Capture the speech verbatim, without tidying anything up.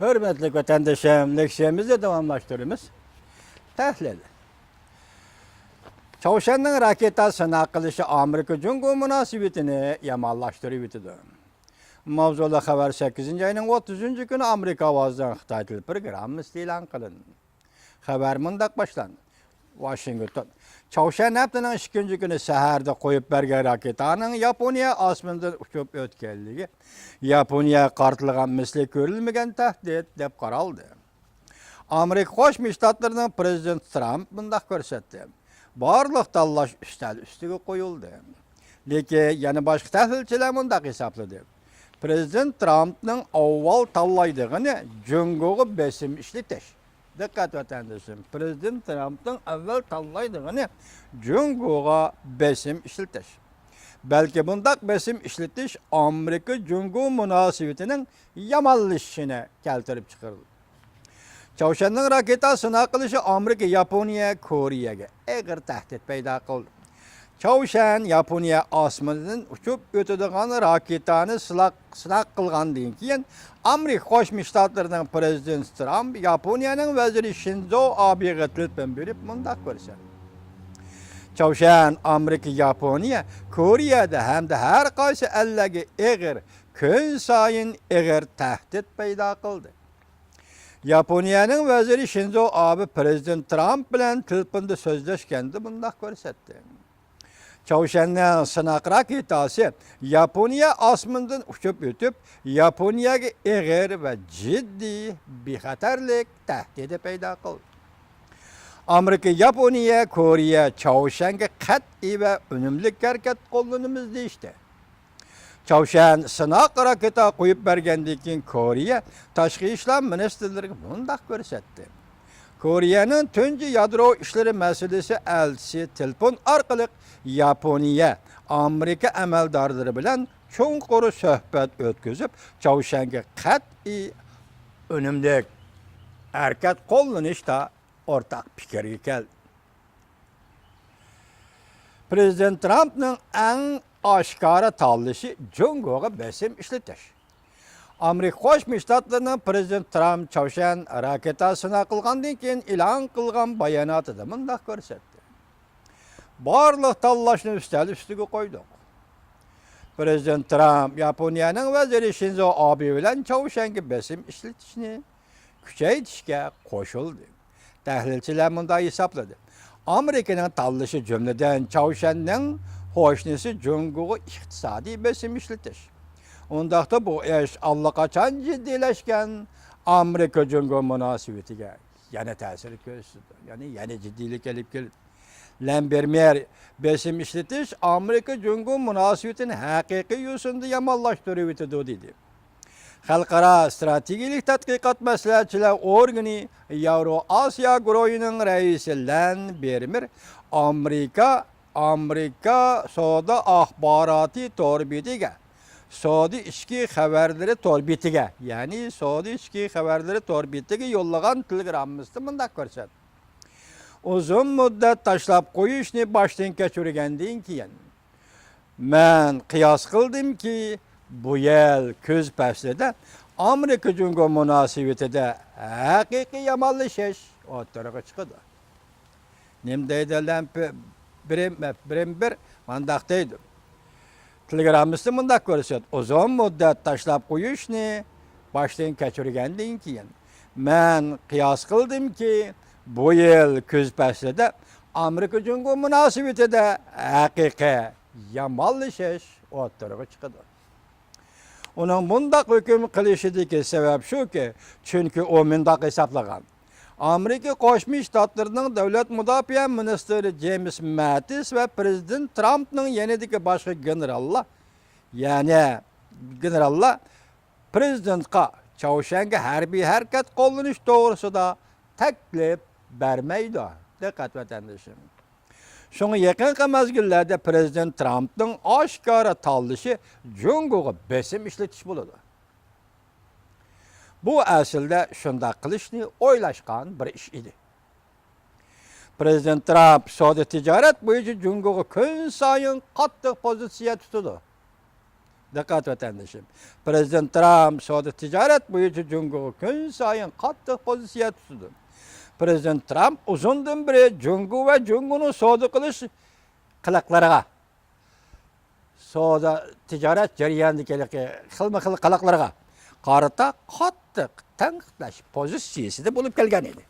ھۆرمەتلىك ۋەتەندىشىم، لېكسىيەمىزنى داۋاملاشتۇرىمىز. تەھلىل. چاۋشيەننىڭ راكېتا سىناق قىلىشى ئامېرىكا جۇڭگو مۇناسىۋىتىنى يامانلاشتۇرۇۋېتىدۇ. ماۋزۇلۇق خەۋەر سەككىزىنچى ئاينىڭ ئوتتۇزىنچى كۈنى ئامېرىكا ئاۋازىنىڭ خىتاي تىل پروگراممىسىدا ئېلان قىلىندى. خەۋەر مۇنداق باشلاندى. ۋاشىنگتون. چاۋشيەن ھەپتىنىڭ ئىككىنچى كۈنى سەھەردە قويۇپ بەرگەن راكېتانىڭ ياپونىيە ئاسمىنىدىن ئۇچۇپ ئۆتكەنلىكى ياپونىيەگە قارىتىلغان مىسلى كۆرۈلمىگەن تەھدىت دەپ قارالدى. ئامېرىكا قوشما شتاتلىرىنىڭ پرېزىدېنتى ترامپ مۇنداق كۆرسەتتى. بارلىق تاللاش ئۈستەل ئۈستىگە قويۇلدى. لېكىن يەنە باشقا تەھلىلچىلەر مۇنداق ھېسابلىدى. پرېزىدېنت ترامپنىڭ ئاۋۋال تاللايدىغىنى جۇڭگوغا بېسىم ئىشلىتىش. دىققەت ۋەتەندىشىم، پرېزىدېنت ترامپنىڭ ئەۋۋەل تاللايدىغىنى جۇڭگوغا بېسىم ئىشلىتىش. بەلكى بۇنداق بېسىم ئىشلىتىش ئامېرىكا جۇڭگو مۇناسىۋىتىنىڭ يامانلىشىشىنى كەلتۈرۈپ چىقىرىدۇ. چاۋشيەننىڭ راكېتا سىناق قىلىشى ئامېرىكا ياپونىيە كورېيەگە ئېغىر تەھدىت پەيدا قىلدى. چاۋشيەن ياپونىيە ئاسمىنىدىن ئۇچۇپ ئۆتىدىغان راكېتانى سىلاق-، سىناق قىلغاندىن كېيىن، ئامېرىكا قوشما شتاتلىرىنىڭ پرېزىدېنتى ترامپ ياپونىيەنىڭ ۋەزىرى شىنزو ئابېغا تېلېفون بېرىپ مۇنداق كۆرسەتتى. چاۋشيەن ئامېرىكا، ياپونىيە، كورېيەدە ھەمدە ھەر قايسى ئەللەرگە ئېغىر، كۈنسايىن ئېغىر تەھدىت پەيدا قىلدى. ياپونىيەنىڭ ۋەزىرى شىنزو ئابې پرېزىدېنت ترامپ بىلەن تېلېفوندا سۆزلەشكەندە مۇنداق كۆرسەتتى. چاۋشيەننىڭ سىناق راكېتاسى ياپونىيە ئاسمىنىدىن ئۇچۇپ ئۆتۈپ، ياپونىيەگە ئېغىر ۋە جىددىي بىخەتەرلىك تەھدىتى پەيدا قىلدى. ئامېرىكا ياپونىيە، كورېيە چاۋشيەنگە قەتئىي ۋە ئۈنۈملۈك ھەرىكەت قوللىنىمىز دېيىشتى. چاۋشيەن سىناق راكېتا قويۇپ بەرگەندىن كېيىن، كورېيە تاشقى ئىشلار مىنىستىرلىرىگە مۇنداق كۆرسەتتى. كورېيەنىڭ تۇنجى يادرو ئىشلىرى مەسىلىسى ئەلچىسى تېلېفون ئارقىلىق ياپونىيە، ئامېرىكا ئەمەلدارلىرى بىلەن چوڭقۇر سۆھبەت ئۆتكۈزۈپ، چاۋشيەنگە قەتئىي ئۈنۈملۈك ھەرىكەت قوللىنىشتا ئورتاق پىكىرگە كەلدى. پرېزىدېنت ترامپنىڭ ئەڭ ئاشكارا تاللىشى جۇڭگوغا بېسىم ئىشلىتىش. ئامېرىكا قوشما شتاتلىرىنىڭ پرېزىدېنتى ترامپ چاۋشيەن راكېتا سىناق قىلغاندىن كېيىن ئېلان قىلغان باياناتىدا مۇنداق كۆرسەتتى. بارلىق تاللاشنى ئۈستەل ئۈستىگە قويدۇق. پرېزىدېنت ترامپ ياپونىيەنىڭ ۋەزىرى شىنزو ئابې بىلەن چاۋشيەنگە بېسىم ئىشلىتىشنى كۈچەيتىشكە قوشۇلدى. تەھلىلچىلەر مۇنداق ھېسابلىدى. ئامېرىكىنىڭ تاللىشى جۈملىدىن چاۋشيەننىڭ قوشنىسى جۇڭگوغا ئىقتىسادىي بېسىم ئىشلىتىش. ئۇنداقتا بۇ ئىش ئاللىقاچان جىددىيلەشكەن ئامېرىكا جۇڭگو مۇناسىۋىتىگە يەنە تەسىر كۆرسىتىدۇ. يەنى يەنە جىددىيلىك ئېلىپ كېلىدۇ. لەمبېرمېر بېسىم ئىشلىتىش ئامېرىكا جۇڭگو مۇناسىۋىتىنى ھەقىقىي يوسۇندا يامانلاشتۇرۇۋېتىدۇ، دېدى. خەلقئارا ئىستراتېگىيەلىك تەتقىقات مەسلىھەتچىلەر ئورگىنى ياۋرو ئاسىيا گۇرۇھىنىڭ رەئىسى لەن بېرمېر ئامېرىكا، ئامېرىكا سودا ئاخباراتى تور بېتىگە، سودا ئىچكى خەۋەرلىرى تور بېتىگە، يەنى سودا ئىچكى خەۋەرلىرى تور بېتىگە يوللىغان تېلېگراممىسىدا مۇنداق كۆرسەتتى. ئۇزۇن مۇددەت تاشلاپ قويۇشنى باشتىن كەچۈرگەندىن كېيىن، مەن قىياس قىلدىمكى، بۇ يىل كۈز پەسلىدە ئامېرىكا جۇڭگو مۇناسىۋىتىدە ھەقىقىي يامانلىشىش ئوتتۇرىغا چىقىدۇ. نېمە دەيدۇ لەمپە برېم-، برېمبېر مانداق دەيدۇ. تېلېگراممىسىدا مۇنداق كۆرسەت، ئۇزۇن مۇددەت تاشلاپ قويۇشنى باشتىن كەچۈرگەندىن كېيىن، مەن قىياس قىلدىمكى، بۇ يىل كۈز پەسلىدە ئامېرىكا جۇڭگو مۇناسىۋىتىدە ھەقىقىي يامانلىشىش ئوتتۇرىغا چىقىدۇ. ئۇنىڭ مۇنداق ھۆكۈم قىلىشىدىكى سەۋەب شۇكى، چۈنكى ئۇ مۇنداق ھېسابلىغان. ئامېرىكا قوشما شتاتلىرىنىڭ دۆلەت مۇداپىئە مىنىستىرى جېيمىس ماتىس ۋە پرېزىدېنت ترامپنىڭ يېنىدىكى باشقا گېنېراللار، يەنى گېنېراللار پرېزىدېنتقا چاۋشيەنگە ھەربىي ھەرىكەت قوللىنىش توغرىسىدا تەكلىپ بەرمەيدۇ. دىققەت، ۋەتەندىشىم. شۇڭا يېقىنقى مەزگىللەردە پرېزىدېنت ترامپنىڭ ئاشكارا تاللىشى جۇڭگوغا بېسىم ئىشلىتىش بولىدۇ. بۇ ئەسلىدە شۇنداق قىلىشنى ئويلاشقان بىر ئىش ئىدى. پرېزىدېنت ترامپ سودا تىجارەت بويىچە جۇڭگوغا كۈنسايىن قاتتىق پوزىتسىيە تۇتىدۇ. دىققەت ۋەتەندىشىم. پىرېزىدېنت ترامپ سودا تىجارەت بويىچە جۇڭگوغا كۈنسايىن قاتتىق پوزىتسىيە تۇتىدۇ. پىرېزىدېنت ترامپ ئۇزۇندىن بېرى جۇڭگو ۋە جۇڭگونىڭ سودا قىلىش قىلىقلىرىغا، سودا تىجارەت جەريانىدىكى ھېلىقى خىلمۇ خىل قىلىقلىرىغا قارىتا قاتتىق تەنقىدلەش پوزىتسىيىسىدە بولۇپ كەلگەن ئىدى.